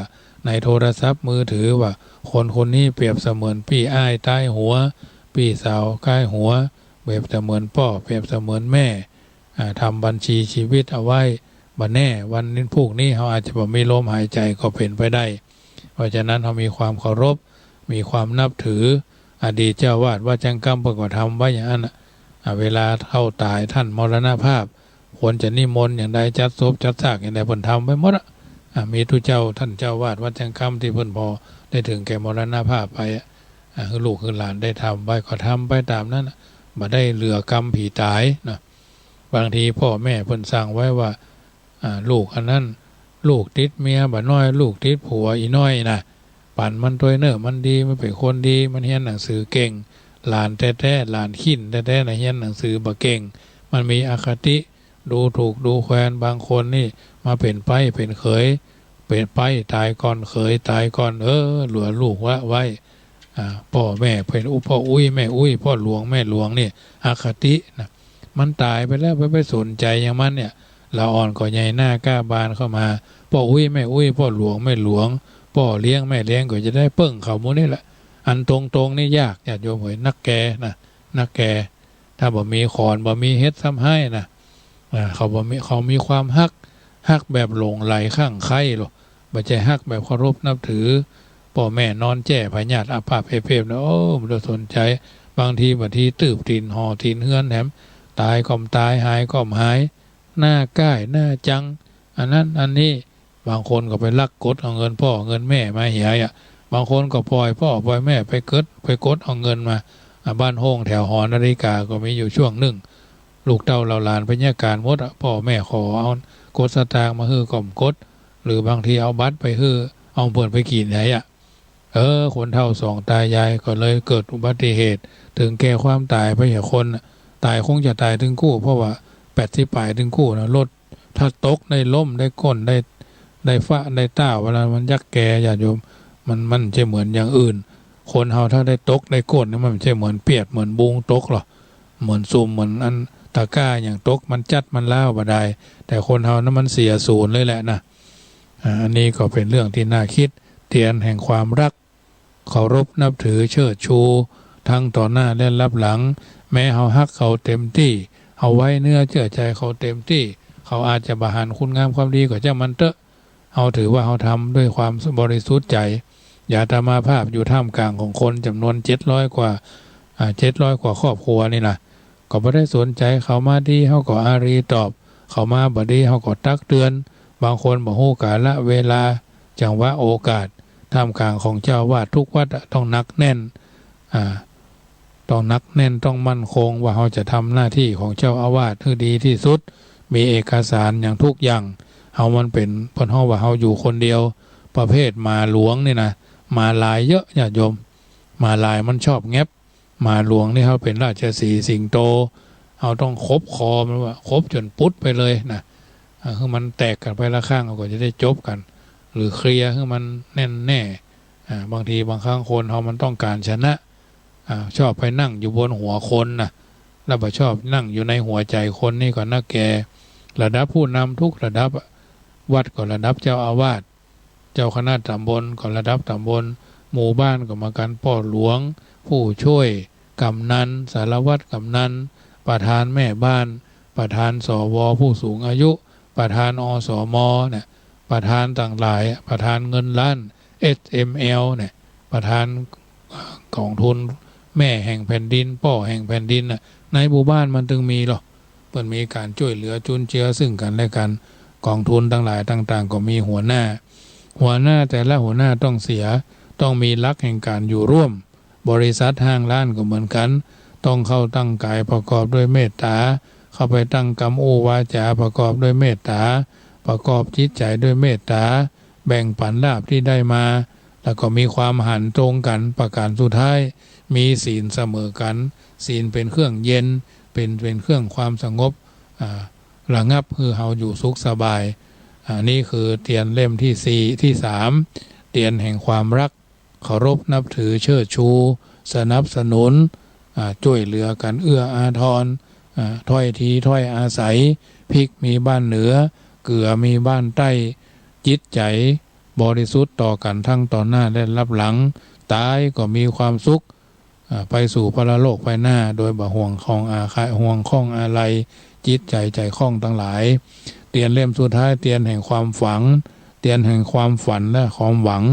ในโทรศัพท์มือถือว่า คนคนนี้เปรียบเสมือนปี้อ้ายต๊ายหัว ปี้สาวต๊ายหัว เปรียบเสมือนป้อ เปรียบเสมือนแม่ อ่า ทำบัญชีชีวิตเอาไว้ บ่แน่ วันนี้พรุ่งนี้เฮาอาจจะบ่มีลมหายใจ๋ก็เป๋นไปได้ เพราะฉะนั้นเฮามีความเคารพ มีความนับถือ อดีตเจ้าอาวาสวัดแจ้งกำเปิ้นก็ทำไว้อย่างนั้นน่ะ อ่า เวลาเฮาต๋าย ท่านมรณภาพ ควรจะนิมนต์อย่างใด จัดศพจัดซากอย่างใด เปิ้นทำไว้หมดอะ อ่า มีตุ๊เจ้า ท่านเจ้าอาวาสวัดแจ้งกำตี้เปิ้นผ่อได้เถิงแก่มรณภาพไปอะ อ่า หื้อลูกหื้อหลานได้ทำไว้ ก็ทำไปต๋ามนั้นน่ะ บ่ได้เหลือกำผีต๋ายเนาะ บางทีป้อแม่เปิ้นสั่งไว้ว่า อ่า ลูกอันนั้น ลูกติดเมียบ่าน้อย ลูกติดผัวอี่น้อยนะ ปั๋นมันตวยเน่อ มันดี มันเป๋นคนดี มันเฮียนหนังสือเก่ง หลานแต๊ๆ หลานขี้เล่นแต๊ๆ นะ เฮียนหนังสือบ่เก่ง มันมีอคติ ดูถูกดูแควน บางคนนี่มาเป๋นใป๊เป๋นเขย เป๋นใป๊ต๋ายก่อน เขยต๋ายก่อน เออ เหลือลูกละไว้ อ่า ป้อแม่เป๋นอุ ป้ออุ๊ยแม่อุ๊ย ป้อหลวงแม่หลวงนี่ อคตินะ มันต๋ายไปแล้ว ไป ไปสนใจ๋อย่างมันเนี่ย ละอ่อนก็ใหญ่หน้าก้าบานเข้ามา ป้ออุ๊ยแม่อุ๊ย ป้อหลวงแม่หลวง ป้อเลี้ยงแม่เลี้ยง ก็จะได้เปิ้งเขาหมู่นี่แหละ อันตรงๆ นี่ยาก ญาติโยมเอ๋ย นักแก่นะ นักแก่ ถ้าบ่มีขอนบ่มีเห็ดซ้ำฮ้ายนะ อ่า เขาบ่มี เขามีความฮัก ฮักแบบหลงใหลคลั่งไคล้โลด บ่ใจ้ฮักแบบเคารพนับถือ ป้อแม่นอนแจ้พยาธิอาภัพเอเภพนะ โอ้ บ่ได้สนใจ๋ บางที บางทีตืบตี๋นห่อตี๋นเฮือนแถม ต๋ายก็บ่ต๋าย หายก็บ่หาย หน้าก้ายหน้าจัง อันนั้นอันนี้ บางคนก็ไปลักกดเอาเงินป้อเงินแม่มาเหียอะ บางคนก็ป่อยป้อป่อยแม่ไปกด ไปกดเอาเงินมา อ่ะ บ้านโฮ่งแถวหอนาฬิกาก็มีอยู่ช่วงนึ่ง ลูกเต้าเหล่าหลานไปเยียะก๋านหมดอะ ป้อแม่ขอเอากดสตางค์มาหื้อก็บ่กด หรือบางทีเอาบัตรไปหื้อ เอาเปิ้นไปกิ๋นไดอะ เออ คนเฒ่าสองต๋ายายก็เลยเกิดอุบัติเหตุ เถิงแก่ความต๋ายไปเหียคนน่ะ ต๋ายคงจะต๋ายตึงกู้ เพราะว่าแปดสิบป๋ายตึงกู้นะ รถ ถ้าตกได้ล้มได้ก้นได้ ได้ฟ้าได้ต้าว เวลามันยักแก ญาติโยม มัน มันบ่ใจ้เหมือนอย่างอื่น คนเฮาถ้าได้ตกได้ก้นนี่ มันบ่ใจ้เหมือนเปียดเหมือนบุงตกหรอก เหมือนซุมเหมือนอัน ตะกร้าหยังตก มันจัดมันล้าวบ่ได้ แต่คนเฮานั้นมันเสียศูนย์เลยแหละนะ อ่า อันนี้ก็เป๋นเรื่องตี้น่าคิด เตียนแห่งความฮัก เคารพนับถือเชิดชู ทั้งต่อหน้าและลับหลัง แม้เฮาฮักเขาเต็มตี้ เฮาไว้เนื้อเจื้อใจ๋เขาเต็มตี้ เขาอาจจะบ่หันคุณงามความดีก็จ้างมันเต๊อะ เฮาถือว่าเฮาทำด้วยความบริสุทธิ์ใจ๋ อย่างอาตมาภาพอยู่ท่ามกลางของคนจ๋ำนวนเจ็ดร้อยกว่า อ่า เจ็ดร้อยกว่าครอบครัวนี่นะ ก็บ่ได้สนใจ๋ เขามาดีเฮาก็อารีตอบ เขามาบ่ดีเฮาก็ตักเตือน บางคนบ่ฮู้กาละเวลา จังหวะโอกาส ท่ามกลางของเจ้าอาวาสทุกวัดอะ ต้องหนักแน่น อ่า ต้องหนักแน่น ต้องมั่นคงว่าเฮาจะทำหน้าตี้ของเจ้าอาวาสหื้อดีตี้สุด มีเอกสารหยังทุกอย่าง เฮามันเป๋น เปิ้นฮ้องว่าเฮาอยู่คนเดียว ประเภทหมาหลวงนี่นะ หมาลายเยอะญาติโยม หมาลายมันชอบแงบ หมาหลวงนี่เฮาเป๋นราชสีห์สิงโต เฮาต้องขบคอมันว่า ขบจ๋นปุ๊ดไปเลยนะ อ่า หื้อมันแตกกั๋นไปละข้าง เฮาก็จะได้จบกั๋น หรือเคลียร์หื้อมันแน่นแน่ อ่า บางทีบางครั้งคนเฮามันต้องก๋านชนะ อ่า ชอบไปนั่งอยู่บนหัวคนนะ แล้วบ่ชอบนั่งอยู่ในหัวใจ๋คน นี่ก็นักแก่ ระดับผู้นำทุกระดับอะ วัดก็ระดับเจ้าอาวาส เจ้าคณะต๋ำบลก็ระดับต๋ำบล หมู่บ้านก็เหมือนกั๋น ป้อหลวง ผู้ช่วย กำนัน สารวัตรกำนัน ประธานแม่บ้าน ประธาน สว ผู้สูงอายุ ประธาน อสม เนี่ย ประธานตังหลาย ประธานเงินล้าน เอสเอ็มแอล เนี่ย ประธาน กองทุนแม่แห่งแผ่นดิน ป้อแห่งแผ่นดินน่ะ ในหมู่บ้านมันตึงมีลอ เปิ้นมีก๋านจ้วยเหลือจุนเจือซึ่งกั๋นและกั๋น กองทุนตังหลายต่างๆ ก็มีหัวหน้า หัวหน้าแต่ละหัวหน้าต้องเสีย ต้องมีหลักแห่งก๋านอยู่ร่วม บริษัทห้างร้านก็เหมือนกั๋น ต้องเข้าตั้งก๋ายประกอบด้วยเมตต๋า เข้าไปตั้งกำอู้วาจ๋าประกอบด้วยเมตต๋า ประกอบจิตใจ๋ด้วยเมตต๋า แบ่งปั๋นลาภตี้ได้มา แล้วก็มีความหันตรงกั๋น ประก๋านสุดท้าย มีศีลเสมอกั๋น ศีลเป๋นเครื่องเย็น เป๋น เป๋นเครื่องความสงบ อ่า ระงับหื้อเฮาอยู่สุขสบาย อ่า นี่คือเตียนเล่มตี้สี่ ตี้สาม เตียนแห่งความฮัก เคารพนับถือเชิดชู สนับสนุน อ่า จ้วยเหลือกั๋น เอื้ออาทร อ่า ถ้อยทีถ้อยอาศัย พริกมีบ้านเหนือ เกลือมีบ้านใต้ จิตใจ๋บริสุทธิ์ต่อกั๋นทั้งต่อหน้าและลับหลัง ต๋ายก็มีความสุข อ่า ไปสู่ปรโลกไปหน้า โดยบ่ห่วงข้องอาฆา ห่วงข้องอาลัย จิตใจ๋ใจ๋ข้องตังหลาย เตียนเล่มสุดท้าย เตียนแห่งความฝัน เตียนแห่งความฝันและความหวัง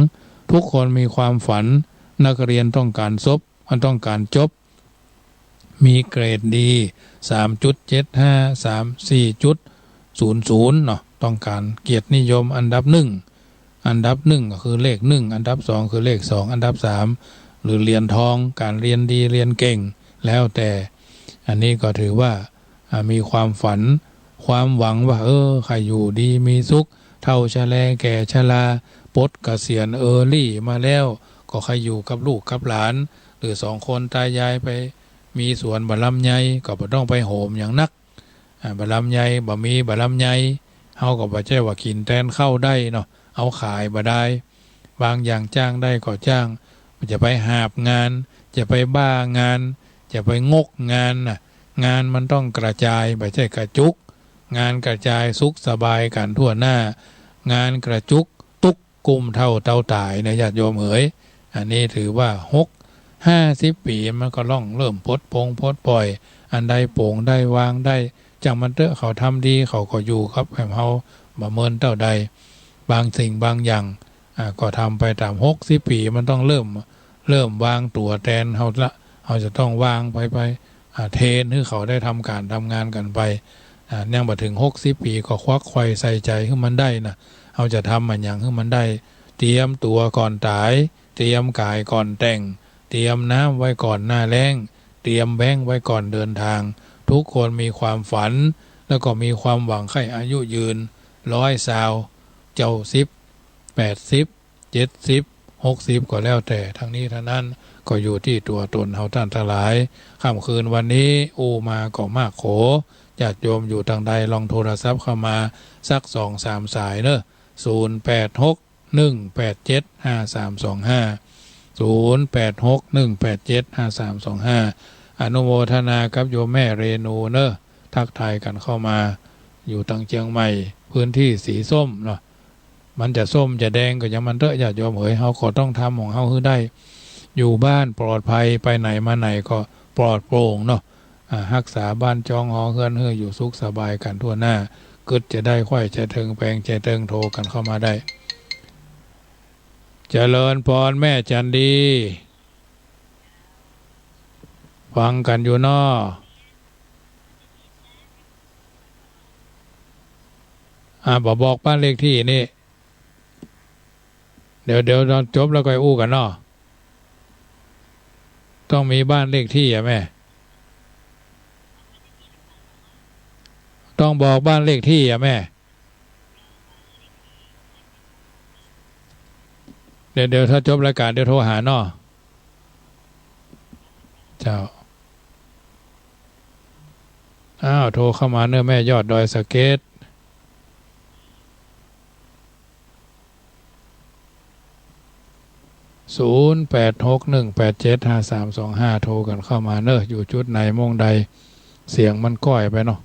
ทุกคนมีความฝัน นักเรียนต้องก๋านซบ มันต้องก๋านจบ มีเกรดดี สามจุดเจ็ดห้า สาม สี่จุดศูนย์ศูนย์ เนาะ ต้องก๋านเกียรตินิยมอันดับหนึ่ง อันดับหนึ่งก็คือเลขหนึ่ง อันดับสองคือเลขสอง อันดับสาม หรือเหรียญทอง ก๋านเรียนดีเรียนเก่ง แล้วแต่ อันนี้ก็ถือว่า อ่า มีความฝัน ความหวังว่า เออ ใค่อยู่ดีมีสุข เฒ่าชะแลแก่ชรา ปลดเกษียณเออร์ลี่มาแล้ว ก็ใค่อยู่กับลูกกับหลาน หรือสองคนตายายไปมีสวนบ่าลำไย ก็บ่ต้องไปโหมหยังนัก อ่า บ่าลำไย บ่ามีบ่าลำไย เฮาก็บ่ใจ้ว่ากิ๋นแตนข้าวได้เนาะ เอาขายบ่ได้ บางอย่างจ้างได้ก็จ้าง จะไปหาบงาน จะไปบ้างาน จะไปงกงานน่ะ งานมันต้องกระจาย บ่ใจ้กระจุก งานกระจายสุขสบายกั๋นทั่วหน้า งานกระจุกตุ๊กข์กุ้มเฒ่าเตาต๋ายนะญาติโยมเหย อันนี้ถือว่าหก ห้าสิบปี๋มันก็ล่องเริ่มปลดปลงปลดปล่อย อันใดป๋งได้วางได้ จ้างมันเต๊อะ เขาทำดี เขาก็อยู่กับแหมเฮาบ่เมินเต้าใด บางสิ่งบางอย่าง อ่า ก็ทำไปต๋ามหกสิบปี๋ มันต้องเริ่ม เริ่มวางตั๋วแตนเฮาละ เฮาจะต้องวางไป ไป อ่า เทรนหื้อเขาได้ทำก๋านทำงานกั๋นไป อ่า ยังบ่เถิงหกสิบปี๋ ก็ควักไขว่ใส่ใจ๋หื้อมันได้นะ เฮาจะทำอะหยังหื้อมันได้ เตรียมตั๋วก่อนต๋าย เตรียมก๋ายก่อนแต๋ง เตรียมน้ำไว้ก่อนหน้าแล้ง เตรียมแบงก์ไว้ก่อนเดินทาง ทุกคนมีความฝัน แล้วก็มีความหวังใค่อายุยืน ร้อยซาว เก้าสิบ แปดสิบ เจ็ดสิบ หกสิบ ก็แล้วแต่ ทั้งนี้ทั้งนั้นก็อยู่ตี้ตั๋วต๋นเฮาต้านตังหลาย ค่ำคืนวันนี้อู้มาก็มากโข ญาติโยมอยู่ตางใดลองโทรศัพท์เข้ามาสักสองสามสายเนอะ ศูนย์แปดหก หนึ่งแปดเจ็ด ห้าสามสองห้า ศูนย์แปดหก หนึ่งแปดเจ็ด ห้าสามสองห้า อนุโมทนากับโยมแม่เรนูเนอะ ทักทายกั๋นเข้ามา อยู่ตังเจียงใหม่ พื้นที่สีส้มเนาะ มันจะส้มจะแดงก็หยังมันเต๊อะ ญาติโยมเหย เฮาก็ต้องทำของเฮาหื้อได้ อยู่บ้านปลอดภัย ไปไหนมาไหนก็ปลอดโปร่งเนาะ อ่า ฮักษาบ้านจองหอเฮือนหื้ออยู่สุขสบายกั๋นทั่วหน้า กึ๊ดจะได้ ใค่จะเถิง แปงจะเติง โทรกั๋นเข้ามาได้ เจริญปอนแม่จันดี ฟังกั๋นอยู่เนาะ อ่า บ่บอกบ้านเลขตี้นี่ เดี๋ยว เดี๋ยวตอนจบแล้วก่อยอู้กั๋นเนาะ ต้องมีบ้านเลขตี้อะแม่ ต้องบอกบ้านเลขตี้อะแม่ เดี๋ยว เดี๋ยวถ้าจบรายก๋านเดี๋ยวโทรหาเนาะ เจ้า อ้าว โทรเข้ามาเน่อแม่ยอดดอยสะเก็ด ศูนย์แปดหกหนึ่งแปดเจ็ดห้าสามสองห้า โทรกั๋นเข้ามาเน่อ อยู่จุดไหนม่วงใด เสียงมันก้อยไปเนาะ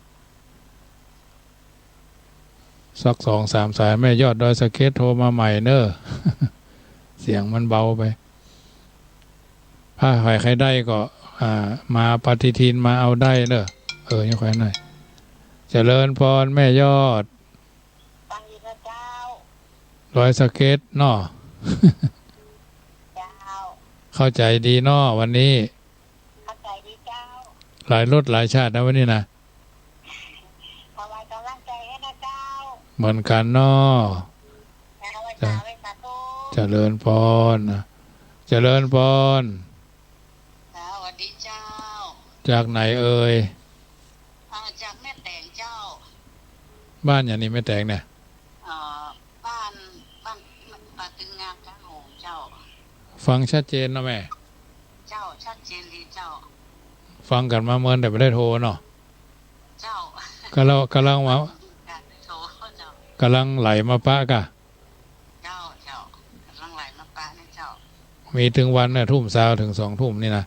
สักสองสามสาย แม่ยอดดอยสะเก็ดโทรมาใหม่เน่อ เสียงมันเบาไป ถ้าใผใค่ได้ก็ อ่า มาปฏิทินมาเอาได้เน่อ เออ ยังค่อยหน่อย เจริญปอนแม่ยอด ฟังอยู่นะเจ้า ดอยสะเก็ดเนาะ เจ้า เข้าใจ๋ดีเนาะวันนี้ เข้าใจ๋ดีเจ้า หลายรสหลายชาตินะวันนี้นะ ถวายก๋ำลังใจ๋หื้อนะเจ้า เหมือนกั๋นเนาะ เจ้า ไหว้สา เจ้า ไหว้สาธุ เจริญปอนนะ เจริญปอน เจ้า สวัสดีเจ้า จากไหนเอ่ย อ่า จากแม่แตงเจ้า บ้านหยังนี่แม่แตงเนี่ย เอ่อ บ้าน บ้านป่าตึงงาม จ้างโหงเจ้า ฟังชัดเจนเนาะแม่ เจ้า ชัดเจนดีเจ้า ฟังกั๋นมาเมินแต่บ่ได้โทรเนาะ เจ้า ก๋ำลัง ก๋ำลังมา ก๋ำลังไหลมาปะก่ะ เจ้า เจ้า ก๋ำลังไหลมาปะเนี่ยเจ้า มีเถิงวันเนี่ย ทุ่มซาวเถิงสองทุ่มนี่นะ